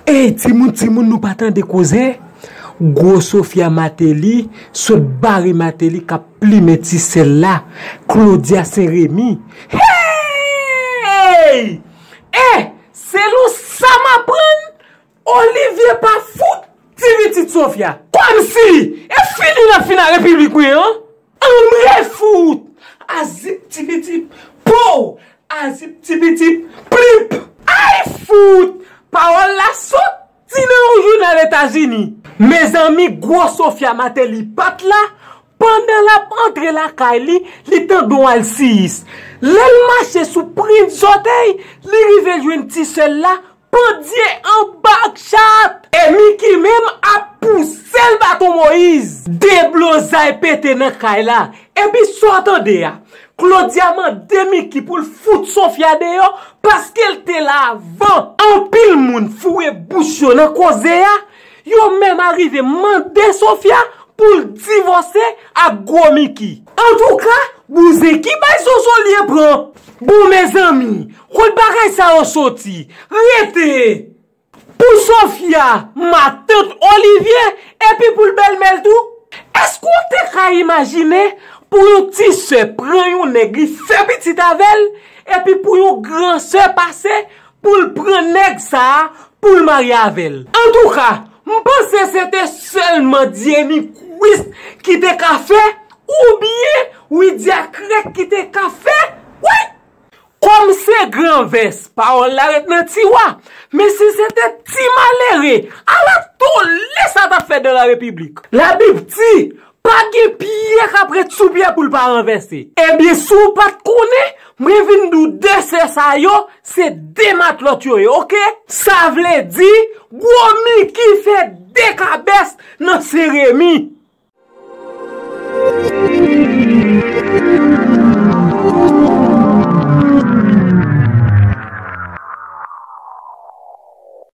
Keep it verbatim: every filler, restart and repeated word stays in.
Ey, timoun, timoun, nou pa tande koze? Gwo Sofia Martelly sot bare Martelly k ap plimen ti sè l la, Claudia Saint Remy. Hey! Eh, selon sa m aprann, Olivier pa fout ti pitit Sofia. Kòmsi! E fini nan fina repiblik wi an? Anmwe fout! Azip ti pitit! Pow! Azip ti pitit! Plip! Ay fout! Pawòl la sot ti nan yon jounal Etazini. Mezanmi, gwo Sofia Martelly pa t la. Pandan l ap antre lakay li, li tande yon alsiyis. Lè l mache sou pwent zòtèy, li rive jwenn ti sè l la, pandye anba chat. E Mickey menm ap pouse l baton Moyiz. Deblozay pete nan kay la. Epi sa w tande a? Claudia mande Mickey pou l fout Sofia deyò paske l te la avan. Anpil moun foure bouch yo nan koze a. Yo menm arive mande Sofia pou l divòse ak gwo Mickey. Antouka, bouzen ki bay zozo li e pran. Bon, mezanmi, kot bagay sa yo soti? Rete! Pou Sofia, matant Olivier, epi pou l bèlmè l tou? Èske w te ka imajine pou yon ti sè pran yon nèg li fè pitit avè l, epi pou yon gran sè pase pou l pran nèg sa a pou l marye avè l? Antouka, m panse se te sèlman Dieny Quist ki te ka fè, oubyen Widia Krèk ki te ka fè. Wi! Kòm se gran vès, pawòl la ret nan tiwa. Men si se te ti malere, ala tole sa t ap fè dan la repiblik. Labib di, pa gen pye k ap ret sou pye pou l pa ranvèse. Ebyen, si w pa t konnen, mwen vin di w de sè sa yo, se de matlòt yo ye, oke? Sa vle di, gwo Mickey fè de kabès nan Sen Remi.